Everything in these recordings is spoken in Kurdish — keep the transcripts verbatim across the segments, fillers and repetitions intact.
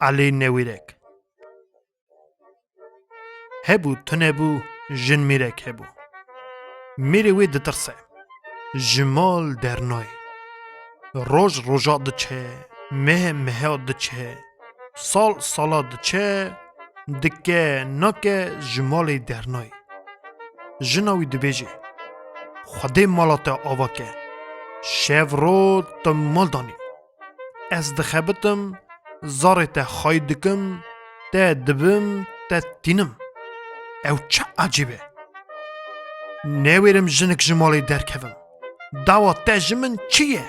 Elê Newêrek. Hebû, tune bû, jin mêrek hebû. Mêrê wê ditirse. Ji mal dernayê. Roj roja diçe, meh meha diçe, sal sala diçe, dike nake ji malê dernayê. Jina wî dibêje, Xwedê mala te ava ke. Şev roj tu mal danî. Ez dixebitim, zarê te xayî dikim, te dibim, te tînim. Ew çi ecêb e? Newêrim jinik ji malê derkevim. Dawa te ji min çi ye?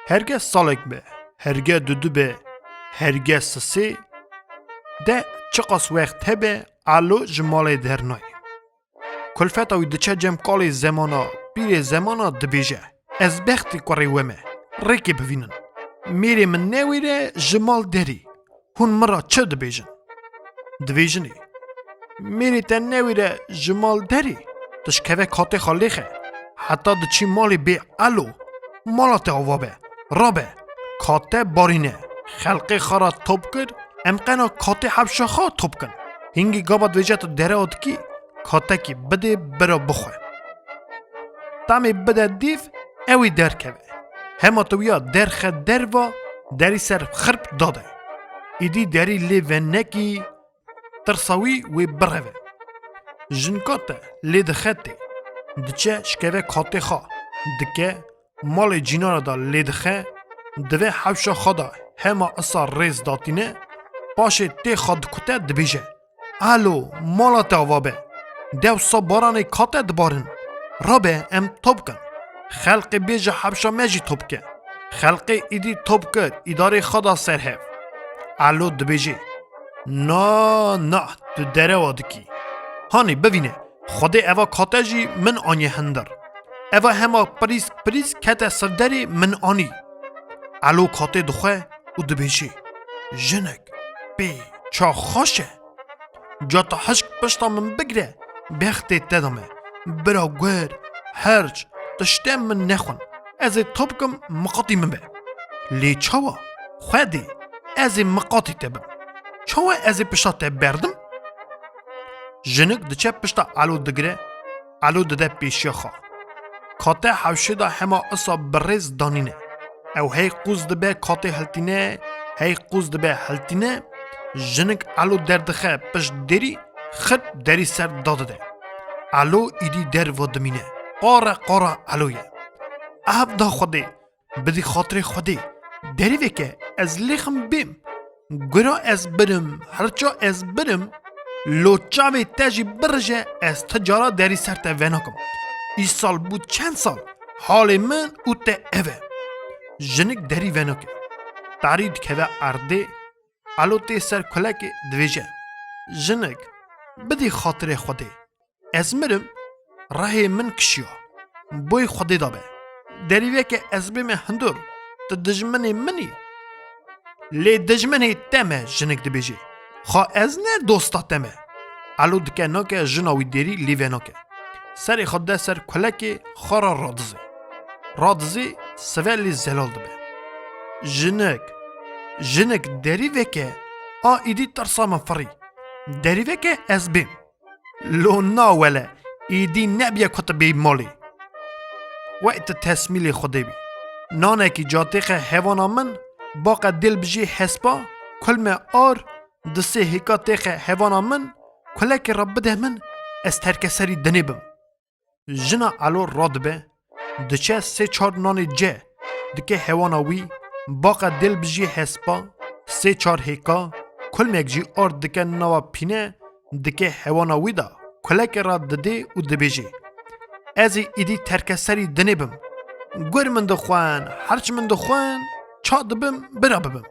Herge salek be, herge dudu be, herge sisê, de çiqas wext hebe, Elo ji malê dernayê. Kulfeta wî diçe cem kalê zemana, pîrê zemana dibêje, Ez bextê kurê we me, rêkê bivînin. Mêrê min newêre ji mal derî. Hûn min ra çi dibêjin? Divêjinê, Mêrê te newêre ji mal derî, tu ji keve katê xwe lêxe, heta diçî malê bê Elo, mala te ava be, rabe, kate barîne, xelqê xwe ra top kir, em qena katê hewşa xwe top kin. Hingî gava dibêje tu derewa dikî, katekî bidê bira bixwe. Tamê bide dîv, ew ê derkeve. Hema tu wiya derxe derva, derî ser xirp dade. Îdî derî lê venekî, tirsa wî wê bireve. Jinka te lê dixe tê. Diçe şikeve katê xwe. Dike, malê cînara da lê dixe, divê hewşa xwe da hema isa rêz datîne, paşê tê xwe dikute dibêje, Alo, mala te ava be. Dew sa baranê kate dibarin. Rabe em top kin. Xelqê bê ji hewşa me jî top ke. Xelqê îdî top kir, îdarê xwe da ser hev. Elo dibêje, Na, na, tu derewa dikî. Hanê bivîne, Xwedê eva kate jî min aniye hindir. Eva hema pirîsk pirîsk kete ser derê min anî. Elo katê dixwe û dibêje, Jinik, pê, ça xweş e. Ca tu hişk pişta min bigire, bextê te de me. Bira gur, herç, tiştê min nexwin. Ez ê top kim, miqatî min be. Lê çawa? Xwedê, ez ê miqatî te bim. Çawa ez ê pişta te berdim? Jinik diçe pişta Elo digire, Elo dide pêşiya xwe. Kate hewşê de hema isa bi rêz danîne. Ew hey qûz dibe katê hiltîne, hey qûz dibe hiltîne, jinik Elo derdixe pişt derî, xirp derî ser dadide. Elo îdî derva dimîne. Qara qara Elo ye. Ev da Xwedê, Bidî xatirê Xwedê, derî veke ez lêxim bêm. Gura ez birim, hirça ez birim, lo çavê te jî birije, ez ti cara derî ser te venakim. Îsal bû çend sal, halê min û te ev e. Jinik derî venake. Tarî dikeve erdê, Elo tê ser kulekê dibêje, Jinik, bidî xatirê Xwedê. Ez mirim, rehê min kişiya. Boy Xwedê da be. Derî veke ez bême hundur, tu dijminê min î. Lê dijminê te me, jinik dibêje. Xa ez ne dosta te me. Elo dike nake, jina wî derî lê venake. Serê xwe de ser kulekê xwe re radizê. Radizê sive lê zelal dibe. Jinik, jinik derî veke, a îdî tirsa min firî. Derî veke ez bêm. Lo na wele, îdî nebiye ku tu bêyî malê. Wey tu tesmîlê Xwedê bî. Nanekî ca têxe hevana min, baqe dêl bijî hespa, kul me ar, di sê hêka têxe hevana min, kulekê re bide min, ez terkeserî dinê bim. Jina Elo radibe, diçe sê çar nanê ce, dike hewana wî, baqe dêl bijî hespa, sê çar hêka, kulmek jî ard dike nava pîne, dike hewana wî de, kulekê re didê û dibêjê, Ez ê îdî terkeserî dinê bim. Gur min dixwin, herç min dixwin, ça dibim, bira bibim.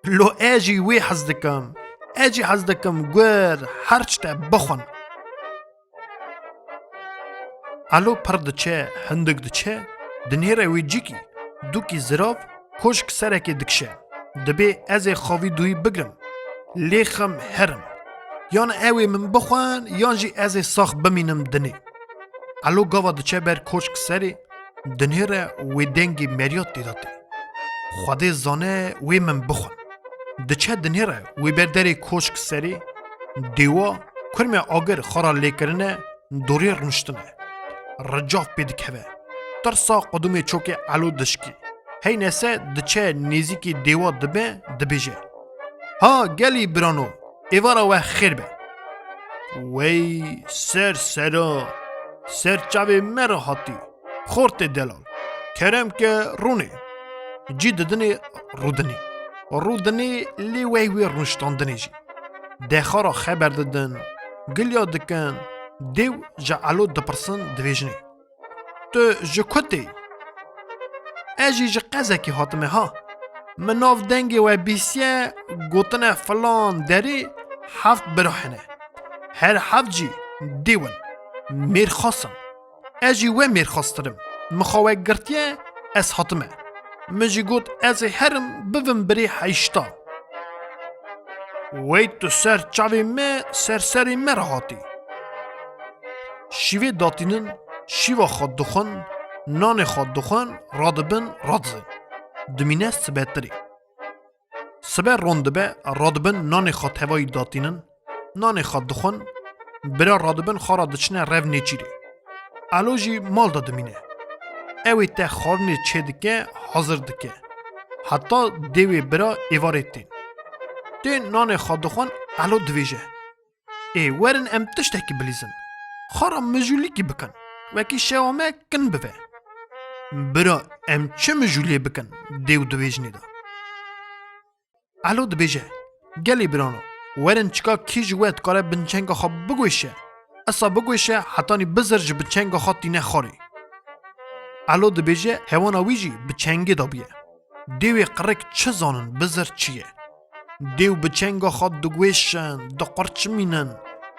Lo ez jî wê hez dikim, ez jî hez dikim gur, herç te bixwin. Elo pir diçe, hindik diçe, dinêre wê cîkî, dûkî zirav, koşk serekê dikişe. Dibê ez ê xavî dûyî bigrim, lêxim herim. Yan ew ê min bixwin, yan jî ez ê sax bimînim dinê. Elo gava diçe ber koşk serê, dinêre wê dengê meriyat tê de tê. Xwedê zane wê min bixwin. Diçe dinêre wê ber derê koşk serê, dêwa kurmê agir xwe ra lêkirine, dorê rûniştine. Ricav pê dikeve. Tirsa qudûmê çokê Elo dişkî. Heynese diçe nêzîkî dêwa dibe, dibêje: Ha, gelî birano, êvara we xêr be. Wey ser sera, ser çavê me re hatî, xortê delal. Kerem ke rûnê. Cî didinê rûdinê. Rûdinê lê wey wê rûniştandinê jî. Dexa ra xeber didin, gilya dikin, dêw ji Elo dipirsin, divêjinê: Tu ji ku tê? Ez jî ji qezekî hatime ha. Min nav dengê we bîsiye, gotine filan derê heft bira hene. Her heft jî dêw in. Mêrxas in. Ez jî we mêrxastir im. Min xwe we girtiye, ez hatime. Min jî got ez ê herim bivim birê heyşta. Wey tu ser çavê me, ser serê me re hatî. Şîvê datînin, şîva xwe dixwin, nanê xwe dixwin, radibin, radizin. Dimîne sibetirê. Sibe ron dibe, radibin nanê xwe tevayî datînin, nanê xwe dixwin, bira radibin xwe ra diçine rev nêçîrê. Elo jî mal de dimîne. Ew ê te xwarinê çêdike, hazir dike. Heta dêwê bira êvarê tên. Tên nanê xwe dixwin, Elo divêje: Ê, werin em tiştekî bilîzin. Xwe ra mijûlîkî bikin. Wekî şewa me kin bive. Bira, em çi mijûliyê bikin? Dêw divêjinê de. Elo dibêje: Gelî birano, werin çika kî ji we dikare binçenga xwe bigweşe. Esa bigweşe hetanî bizir ji binçenga xwe tîne xwarê. Elo dibêje hewana wî jî bi çengê de bûye. Dêwê qirik çi zanin bizir çi ye? Dêw bi çenga xwe digweşin, diqurçimînin,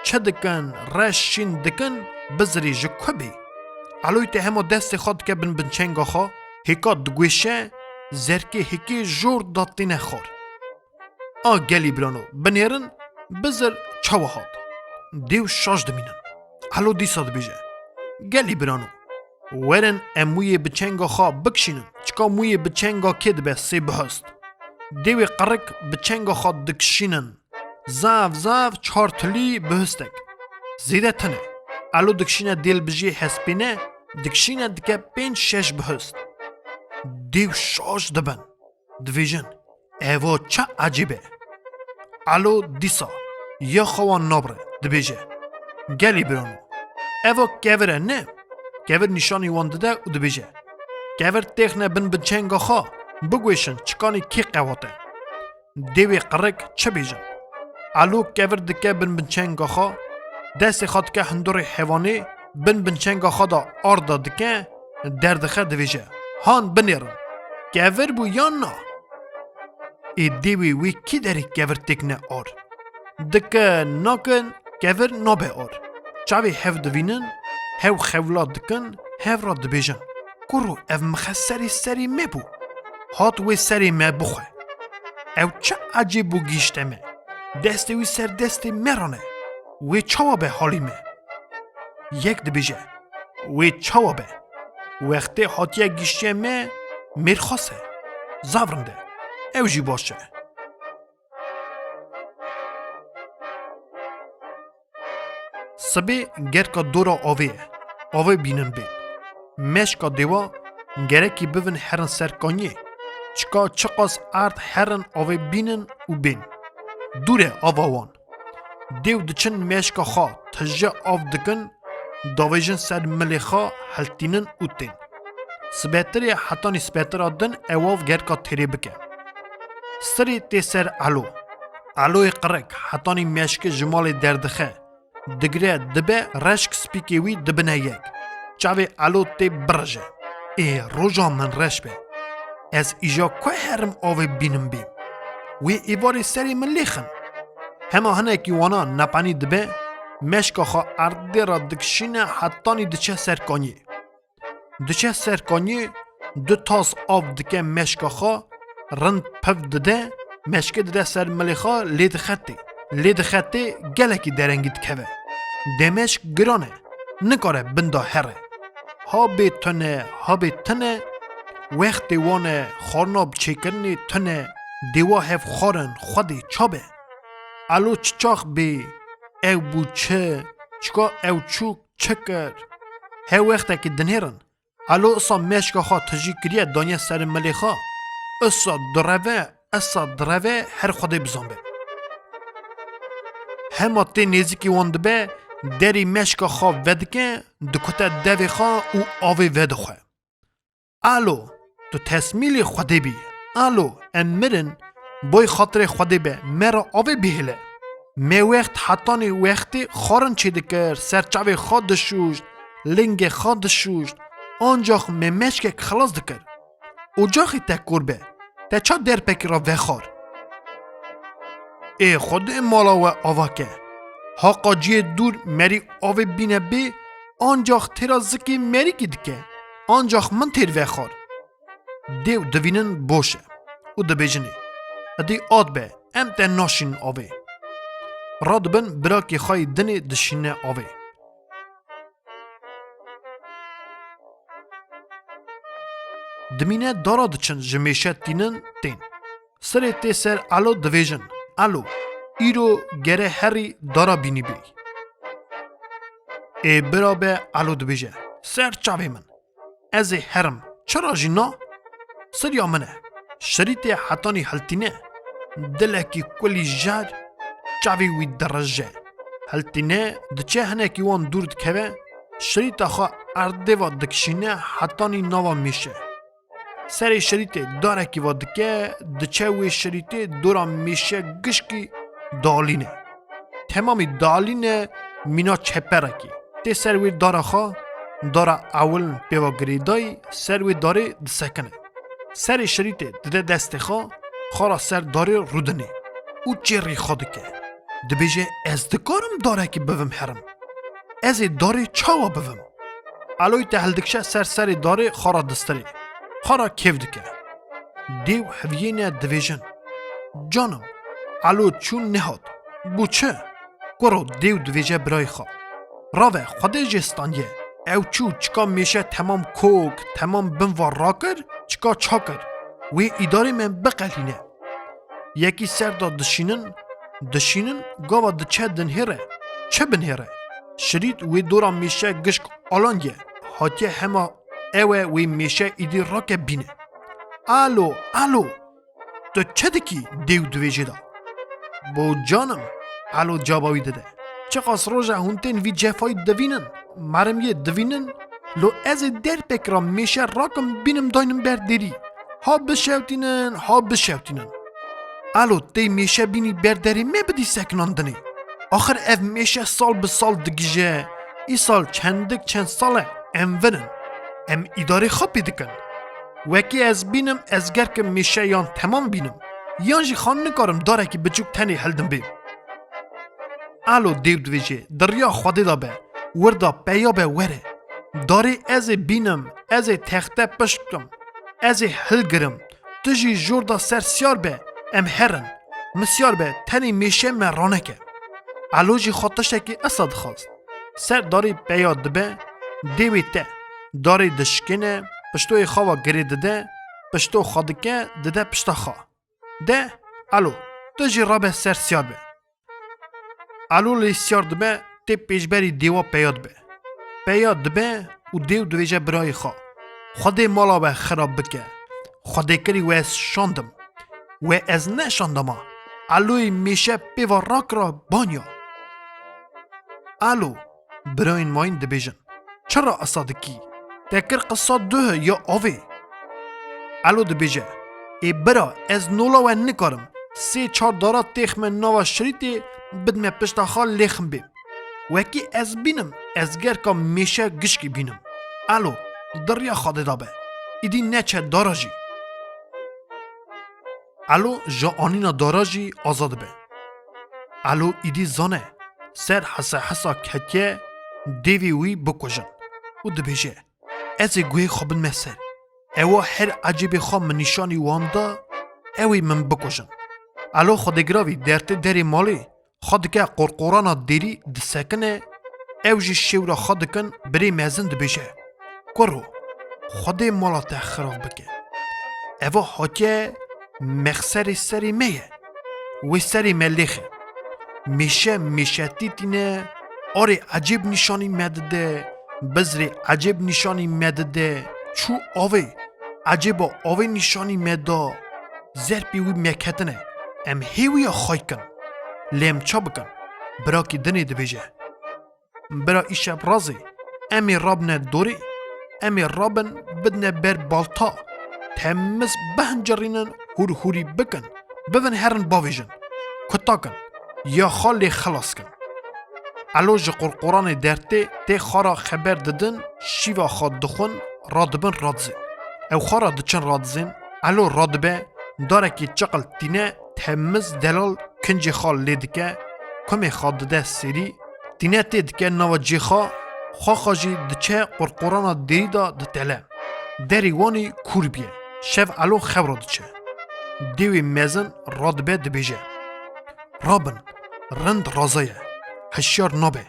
çi dikin, reş şîn dikin, bizirê ji ku bê? Eloyî te hema destê xwe dike bin binçenga xwe, hêka digweşe, zerkê hêkê jor da têne xwar. A gelî birano, binêrin, bizir çawa hat? Dêw şaş dimînin. Elo dîsa dibêje: Gelî birano, werin em mûyê bi çenga xwe bikişînin, çika mûyê bi çenga kê dibe sê bihust. Dêwê qirik bi çenga xwe dikişînin. Zaf zaf çar tilî bihustek. Zêde tune. Elo dikişîne dêlbijiyê hespêne, dikişîne dike pênc şeş bihust. Dêw şaş dibin. Dibêjin: Eva çi ecêb e! Elo dîsa ya xwe wan nabire, dibêje: Gelî birano, eva kevir e, ne? Kevir nîşanî wan dide û dibêje: Kevir têxne bin binçenga xwe, bigweşin çikanê kê qewat e. Dêwê qirik çi bêjin? Elo kevir dike bin binçenga xwe, destê xwe dike hundurê heywanê, bin binçenga xwe de arda dike, derdixe, dibêje: Han binêrin, kevir bû yan na? Ê dêwê wê kî derê kevir têkine ar? Dikin, nakin, kevir nabe ar. Çavê hev divînin, hew xewla dikin, hev ra dibêjin: Kuro, ev mixe serê serê me bû. Hat wê serê me bixwe. Ew çi ecêb bû gihîşte me? Destê wî ser destê me re ne. Wê çawa be halê me? Yek dibêje: Wê çawa be? Wextê hatiye gihîştiye me, mêrxas e. Zaf rind e. Ew jî baş e. Sibê gerka dora avê ye. Avê bînin bên. Meşka dêwa gerekî bivin herin ser kanyê. Çika çiqas erd herin avê bînin û bên. Dûr e ava wan. Dêw diçin meşka xwe tije av dikin, davêjin ser milê xwe, hiltînin û tên. Sibetirê hetanî sibetira din ew av gerka têrê bike. Sirê tê ser Elo. Eloyê qirik hetanî meşkê ji malê derdixe, digire, dibe reşk spîkê wî dibine yek. Çavê Elo tê birije. Ê roja min reş be. Ez îja ku herim avê bînim bêm? Wê êvarê serê min lêxin. Hema hinekî wana nepanî dibe, meşka xwe erdê re dikişîne hetanî diçe ser kanyê. Diçe ser kanyê, du tas av dike meşka xwe, rind piv dide, meşkê dide ser milê xwe, lê dixe tê. Lê dixe tê, gelekî derengî dikeve. Demeşk giran e, nikare bin de here. Ha bê tune, ha bê tune, wextê wan e, xwarina bi çêkirinê tune, Dêwa hev xwarin, Xwedê ça be? Elo çi çax bê? Ew bû çi? Çika ew çûk çi kir? He wextekî dinêrin. Elo isa meşka xwe tijî kiriye daniye serê milê xwe. Isa direve, isa direve her Xwedê bizanbe. Hema tê nêzîkî wan dibe, derî meşka xwe vedike, dikute devê xwe û avê vedixwe. Alo, tu tesmîlê Xwedê bî. Alo, em mirin, boy xatirê Xwedê be, me re avê bihêle. Me wext hetanî wextê xwarin çêdikir, ser çavê xwe dişûşt, lingê xwe dişûşt, ancax me meşkek xilas dikir. Ocaxê te kor be, te ça derpekî re vexwar? Ê Xwedê mala we ava ke. Haqa ciyê dûr merî avê bîne bê, ancax têra zikê merîkî dike, ancax min têr vexwar. Dêw divînin boş e û dibêjinê, Edî at be, em te naşînin avê. Radibin birakê xwe yê dinê dişîne avê. Dimîne dara diçin ji mêşe tînin tên. Sirê tê ser Elo dibêjin, Elo, îro gere herî dara bînî bê. Ê bira be Elo dibêje, ser çavê min. Ez ê herim, çira jî na? Siriya min e. Şirîtê hetanî hiltîne, dilekî kulî jer, çavê wî dirije. Hiltîne, diçe hinekî wan dûr dikeve, şirîta xwe erdê ve dikişîne hetanî nava mêşe. Serê şirîtê darekî ve dike, diçe wê şirîtê dora mêşe gişkî dalîne. Temamî dalîne mîna çeperekî. Tê ser wê dara xwe, dara ewil pê ve girêdayî, ser wê darê disekine. Serê şirîtê dide destê xwe, xwe ra ser darê rûdinê û çêrî xwe dike. Dibêje, Ez dikarim darekî bivim herim? Ez ê darê çawa bivim? Eloyî te hildikşe ser serê darê xwe ra distirê. Xwe ra kêf dike. Dêw heviyêne dibêjin, Canim, Elo çûn nehat. Bû çi? Kuro dêw dibêje birayê xwe, Rave, Xwedê jê standiye. Ew çû çika mêşe temam kok, temam bin va rakir, çika çakir. Wê îdarê me biqelîne. Yekî ser da dişînin, dişînin, gava diçe dinhêre. Çi binhêre? Şirît wê dora mêşe gişk alandiye. Hatiye hema ew e wê mêşe îdî rake bîne. Elo, Elo! Tu çi dikî? Dêw dibêje da. Bo canim, Elo caba wî dide. Çiqas roja hûn tên vî cefayî divînin, merimiyê divînin, lo ez ê derpek ra mêşe rakim bînim daynim ber derî. Ha bişewtînin, ha bişewtînin. Elo tê mêşe bînî ber derê me bidî sekinandinê. Axir ev mêşe sal bi sal digije, îsal çendik çend sal e em vir in. Em îdarê xwe pê dikin. Wekî ez bînim, ez gerkim mêşe yan temam bînim, yan jî xan nikarim darekî biçûk tenê hildim bê. Elo dêw dibêje, di riya Xwedê de be, wir de peya be were. Darê ez ê bînim, ez ê texte pişt bikim, ez ê hilgirim. Tu jî jor de ser siyar be, em herin. Misyar be, tenê mêşe me raneke. Elo jî xwe tiştekî esa dixwast. Ser darê peya dibe, dêwê te. Darê dişkêne, piştoyê xwe ve girê dide, pişto xwe dike, dide pişta xwe. De, Elo, tu jî rabe ser siyar be. Elo lê siyar dibe, tê pêşberî dêwa peya dibe. Peya dibe û dêw dibêje birayê xwe, Xwedê mala we xirab bike. Xwedêkirî we ez şandim. We ez neşandama. Eloyê mêşe pê ve rakira banya. Elo, birayên mayîn dibêjin, Çira esa dikî? Te kir qisa duh ya avê? Elo dibêje, Ê bira, ez nola we nikarim. Sê çar dara têxme nava şirîtê, bidme pişta xwe lêxim bêm. Wekî ez bînim, ez gerka mêşe gişkî bînim. Elo, di riya Xwedê de be. Îdî neçe dara jî. Elo ji anîna dara jî aza dibe. Elo îdî zane, ser hese hesa ketiye dêvê wî bikujin û dibêje, Ez ê guhê xwe binme ser. Ewa her ecêbê xwe min nîşanî wan da, ew ê min bikujin. Elo xwedêgira vî dertê derê malê, xwe dike qorqorana dêrî disekine, ew jî şêwra xwe dikin, birê mezin dibêje, Kuro, Xwedê mala te xirab bike. Eva hatiye Mexserê serê me ye. Wê serê me lêxe. Mêşe mêşetî tîne, arê ecêb nîşanî me dide, bizrê ecêb nîşanî me dide, çû avê, ecêba avê nîşanî me da. Zerpî wî me ketine. Em hê wî ya xay kin. Lê em ça bikin? Birakî dinê dibêje: Bira, îşev razê, em ê rabine dorê, em ê rabin bidine ber balta, temiz bihincirînin, hûrhûrî bikin, bibin herin bavêjin. Kuta kin, ya xwe lê xilas kin. Elo ji qurquranê dertê tê xwe ra xeber didin, şîva xwe dixwin, radibin radizê. Ew xwe ra diçin radizên, Elo radibe, darekî çiqil tîne, temiz delal kincê xwe lê dike, kumê xwe dide sêrî, tîne tê dike nava cê xwe, xwe xwe jî diçe qurqurana dêrî de ditele. Derî wanî kûr bîye. Şev Elo xew ra diçe. Dêwê mezin radibe dibêje: Rabin, rind raza ye. Hişyar nabe.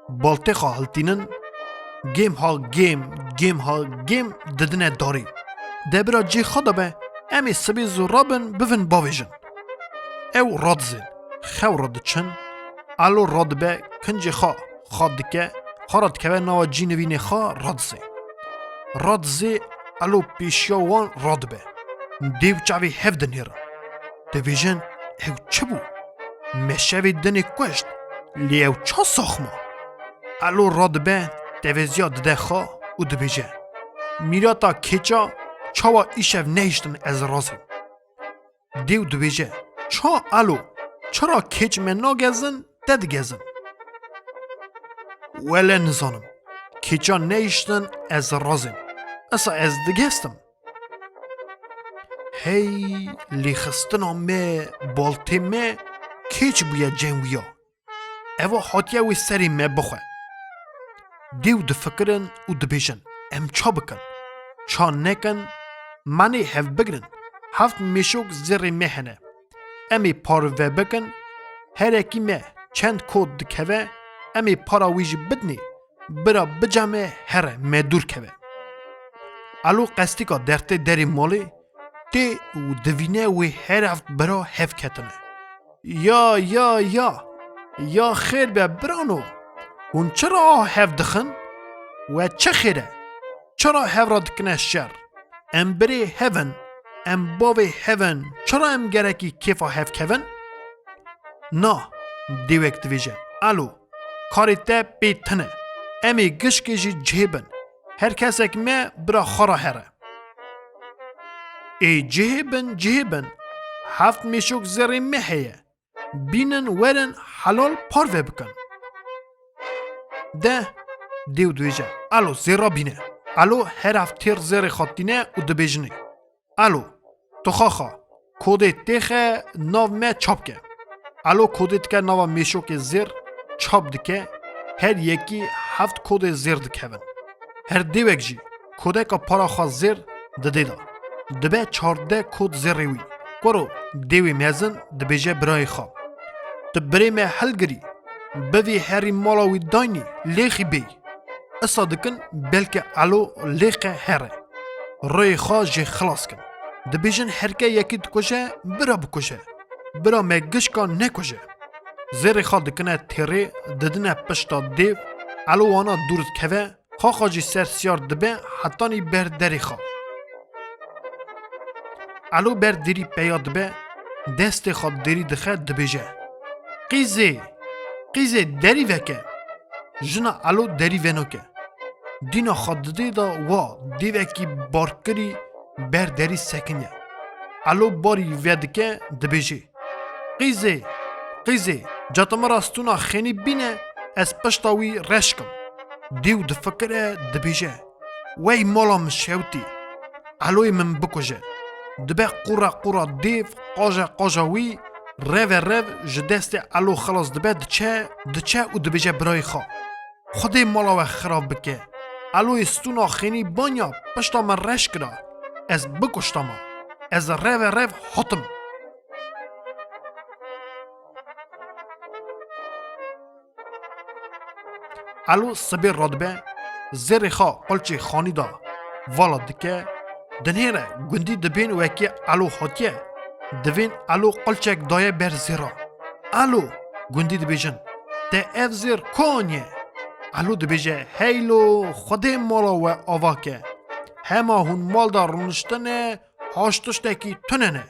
Baltê xwe hiltînin, gêm ha gêm, gêm ha gêm didine darî. De bira cê xwe de be, em ê sibê zû rabin, bivin bavêjin. Ew radizên, xew re diçin, Elo radibe, kincê xwe xwe dike, xwe re dikeve nava cînivînê xwe radizê. Radizê Elo pêşiya wan radibe. Dêw çavê hev dinêrin. Dibêjin, ew çi bû? Me şevê dinê kuşt, lê ew ça sax ma? Elo radibe, teveziya dide xwe û dibêje: Mîrata kêça, çawa îşev nehiştin ez razim? Dêw dibêje: Ça Elo, çira kêç me nagezin, te digezin? Wele nizanim. Kêça nehiştin ez razim. Esa ez digestim. Hey, lêxistina me, baltê me, kêç bûye cem wî ya. Eva hatiye wê serê me bixwe. Dêw difikirin û dibêjin, em ça bikin? Ça nekin? Manê hev bigrin, heft mêşok zêrê me hene. Em ê parve bikin, herekî me çend kod dikeve, em ê para wî jî bidinê, bira biceme here me dûr keve. Elo qestîka dertê derê malê tê û divîne wê her heft bira hev ketine. Ya, ya, ya! Ya xêr be birano! Hûn çira hev dixin? We çi xêr e? Çira hev re dikine şer? Em birê hev in, em bavê hev in, çira em gerekî kêfa hev kevin? Na, dêwek dibêje: Elo, karê te pê tune. Em ê gişkê jî cihê bin. Her kesek me bira xwe re here. Ê cihê bin, cihê bin. Heft mêşok zêrê me heye. Bînin werin helal parve bikin. De, dêw dibêje: Elo, zêra bîne. Elo her heft têr zêrê xwe tîne û dibêjinê: Elo, tu xwe xwe, kodê têxe nav me çap ke. Elo kodê dike nava mêşokê zêr, çap dike, her yekî heft kodê zêr dikevin. Her dêwek jî kodeka para xwe zêr didê de. Dibe çardeh kod zêrê wî. Kuro, dêwê mezin dibêje birayê xwe: Tu birê me hilgirî, bivî herî mala wî daynî, lêxî bêy. Isa dikin belke Elo lêqe here. Rêyê xwe jê xilas kin. Dibêjin herke yekî dikuje, bira bikuje. Bira me gişka nekuje. Zêrê xwe dikine têrê, didine pişta dêv, Elo wana dûr dikeve, xwe xwe jî ser siyar dibe hetanî ber derê xwe. Elo ber derî peya dibe, destê xwe derî dixe, dibêje: Qîzê, qîzê derî veke. Jina Elo derî venake. Dîna xwe didê de wa dêvekî barkirî ber derî sekiniye. Elo barî vedike, dibêjê: Qîzê, qîzê, ca tu min ra stûna xênî bîne, ez pişta wî reş kim. Dêw difikire, dibêje: Wey mala min şewtî. Eloyê min bikuje. Dibe qura qura dêv, qaja qaja wî, reve rev ji destê Elo xilas dibe, diçe, diçe û dibêje birayê xwe: Xwedê mala we xirab bike. Eloyê stûna xênî banya pişta min reş kira. Ez bikuştama. Ez reve rev hatim. Elo sibê radibe, zêrê xwe qulçê xanî de vala dike, dinêre gundî dibên wekî Elo hatiye, Divên Elo qulçek daye ber zêra. Elo, gundî dibêjin, te ev zêr ku aniye? Elo dibêje, heylo, Xwedê mala we ava ke. Hema hûn mal de rûniştine, haş tiştekî tune ne.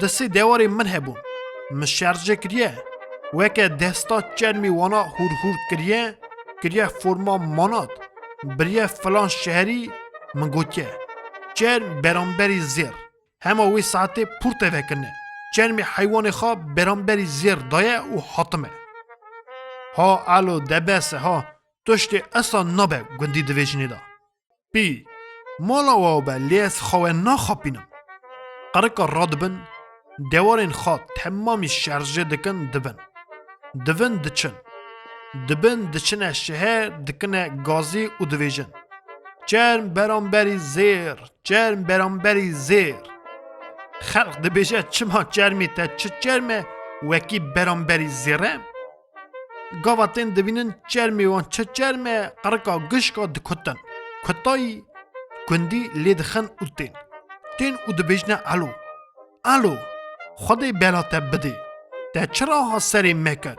Di sê dewarê min hebûn. Min şerje kiriye. Weke desta çermî wana hûr hûr kiriye, kiriye forma manat. Biriye filan şeherî, min gotiye. Çerm beramberî zêr. Hema wê saetê pûr tevekirine. Çermê heywanê xwe beramberî zêr daye û hatime. Ha Elo, de bes e ha. Tiştê esa nabe, gundî dibêjinê de. Pî, mala we be, lê ez xwe we naxapînim. Qirika radibin, dewarên xwe temamî şerjê dikin dibin. Divin diçin. Dibin diçine şeher, dikine gazî û dibêjin, çerm beramberî zêr, çerm beramberî zêr. Xelq dibêje, çima çermê te çi çerm e, wekî beramberî zêr e? Gava tên dibînin çermê wan çi çerm e, qirika gişka dikutin. Kutayî gundî lê dixin û tên. Tên û dibêjine Elo. Elo, Xwedê bela te bidê. Te çira ha serê me kir?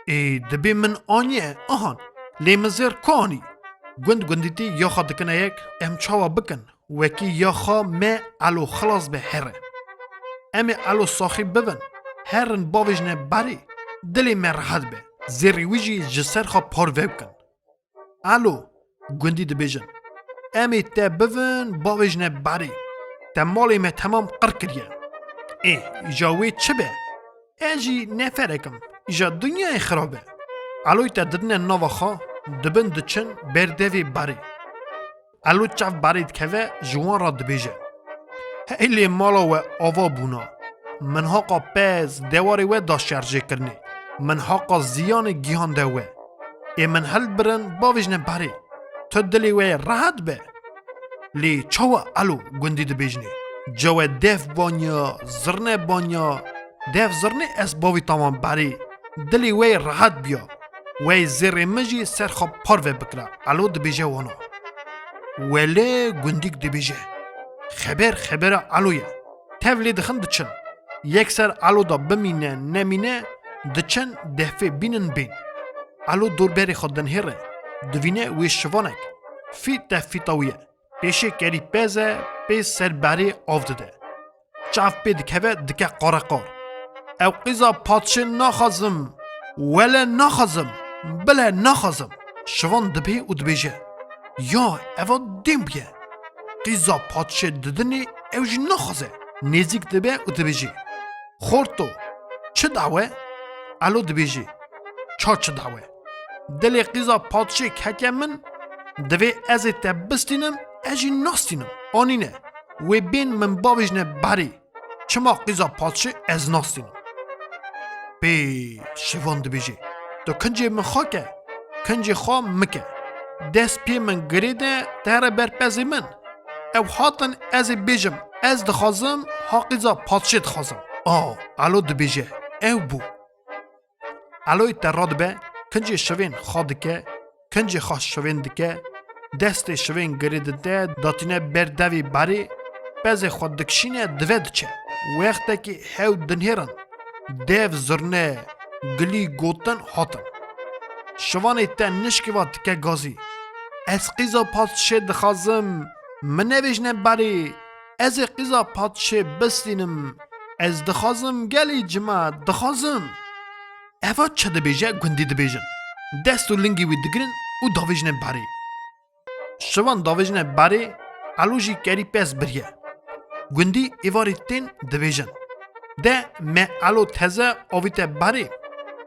Ê, dibê min aniye, ahan, lê min zêr ku anî? Gund gundîtî ya xwe dikine yek, em çawa bikin? Wekî ya xwe me Elo xilas be here. Em ê Elo saxî bibin, herin bavêjine berê, dilê me rehet be. Zêrê wî jî ji ser xwe parve bikin. Elo, gundî dibêjin. Em ê te bivin, bavêjine berê. Te malê me temam qir kiriye. Ê, îja wê çi be? Ez jî neferek im, îja dinyayê xirab e. Eloyî te didine nava xwe, dibin diçin ber devê berê. Elo çav berê dikeve, ji wan re dibêje. Hey lê mala we ava bûna. Min haqa pez dewarê we da şerjê kirinê. Min haqa ziyanê gihande we. Ê min hilbirin, bavêjine berê. Tu dilê we rehet be. Lê çawa Elo, gundî dibêjinê? Cawe dev banya, zirne banya. Dev zirne ez bavî tamam berê. Dilê we rehet biya. Wey zêrê min jî ser xwe parve bikira. Elo dibêje wana. Wele gundîk dibêje. Xeber xebera Elo ye. Tev lê dixin diçin. Yekser Elo da bimîne nemîne diçin defê bînin bên. Elo dorberê xwe dinhêre. Divîne wê şivanek. Fî te fîta wî ye. Pêşê kerî pez e, pê ser berê av dide. Çav pê dikeve dike qareqar. Ew qîza padşê naxwazim. Wele naxwazim. Bile naxwazim. Şivan dibê û dibêje. Ya, eva dêm bûye. Qîza padşê didinê ew jî naxwaze. Nêzîk dibe û dibêje. Xorto, çi dawe? Elo dibêje. Ça çi dawe? Dilê qîza padşê keke min, divê ez ê te bistînim, ez jî nastînim. Anîne, wê bên min bavêjine berê. Çima qîza padşê ez nastînim? Pê, şivan dibêje. Tu kincê min xwe ke, kincê xwe min ke. Dest pê min girê de, te here ber pezê min. Ew hatin ez ê bêjim, ez dixwazim, ha qîza padşê dixwazim. A, Elo dibêje, ew bû. Eloyî te radibe, kincê şivên xwe dike, kincê xwe şivên dike, destê şivên girê dide, datîne ber devê berê, pezê xwe dikişîne, dive diçe. Wextekî hew dinhêrin, dev zirne, gilî gotin hatin. Şivanê te nişkîva dike gazî. Ez qîza padşê dixwazim, min nevêjne berê, ez ê qîza padşê bistînim, ez dixwazim gelî cima, dixwazim. Eva çi dibêje, gundî dibêjin. Dest û lingê wî digirin û davêjine berê. Şivan davêjine berê, Elo jî kerî pez biriye. Gundî êvarî tên dibêjin. De me Elo teze avîte berê.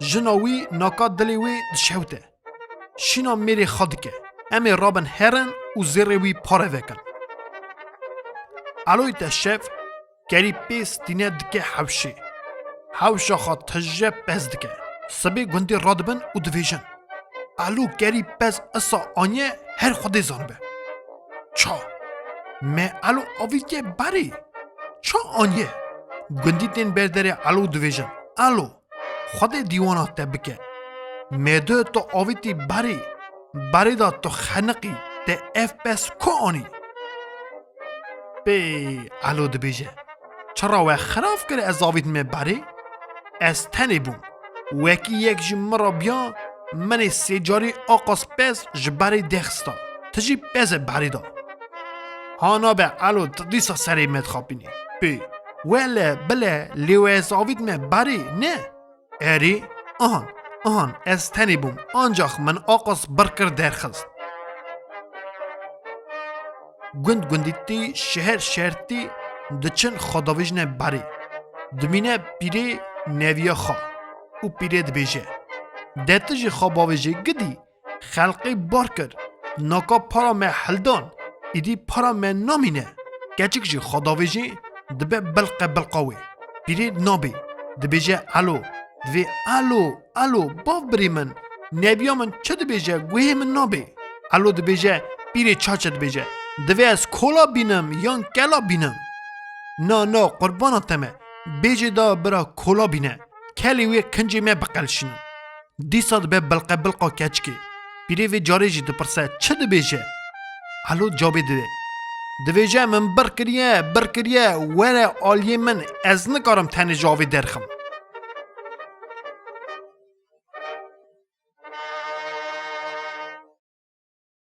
Jina wî naka dilê wê dişewte. Şîna mêrê xwe dike. Em ê rabin herin û zêrê wî pare vekin. Eloyî te şev kerî pêz tîne dike hewşê. Hewşa xwe tije pez dike. Sibê gundî radibin û divêjin. Elo kerî pez isa aniye her Xwedê zanibe. Ça? Me Elo avîtiye berê. Ça aniye? Gundî tên ber derê Elo divêjin. Elo, Xwedê dîwana te bike. Me de tu avîtî berê. Berê de tu xeniqî, te ev pez ku anî? Pê, Elo dibêje. Çira we xirav kir ez avîtime berê? Ez tenê bûm. Wekî yek ji min re biya, min ê sê carî aqas pez ji berê derxista. Ti jî pez e berê da. Ha nabe Elo, tu dîsa serê me dixapînî. Pê, wele, bile, lê we ez avîtime berê, ne? Erê, ahan, ahan, ez tenê bûm, ancax min aqas bir kir derxist. Gund gundîtî, şeher şertî diçin xwe davêjine berê. Dimîne pîrê neviya xwe û pîrê dibêje: De tu jî xwe bavêjê gidî, xelqê bar kir, naka para me hildan, îdî para me namîne. Keçik jî xwe davêjê, dibe bilqe bilqa wê. Pîrê nabê, dibêje Elo, divê Elo, Elo, bavbirê min, neviya min çi dibêje, guhê min nabê. Elo dibêje, pîrê çaçe dibêje, divê ez kola bînim yan kela bînim? Na, na, qurbana te me, bêjê da bira kola bîne, kelê wê kincê me biqelşînin. Dîsa dibe bilqe bilqa keçikê. Pîrê vê carê jî dipirse, çi dibêje? Elo cawabê dide. Dibêje, min bir kiriye, bir kiriye, were aliyê min, ez nikarim tenê ji avê derxim.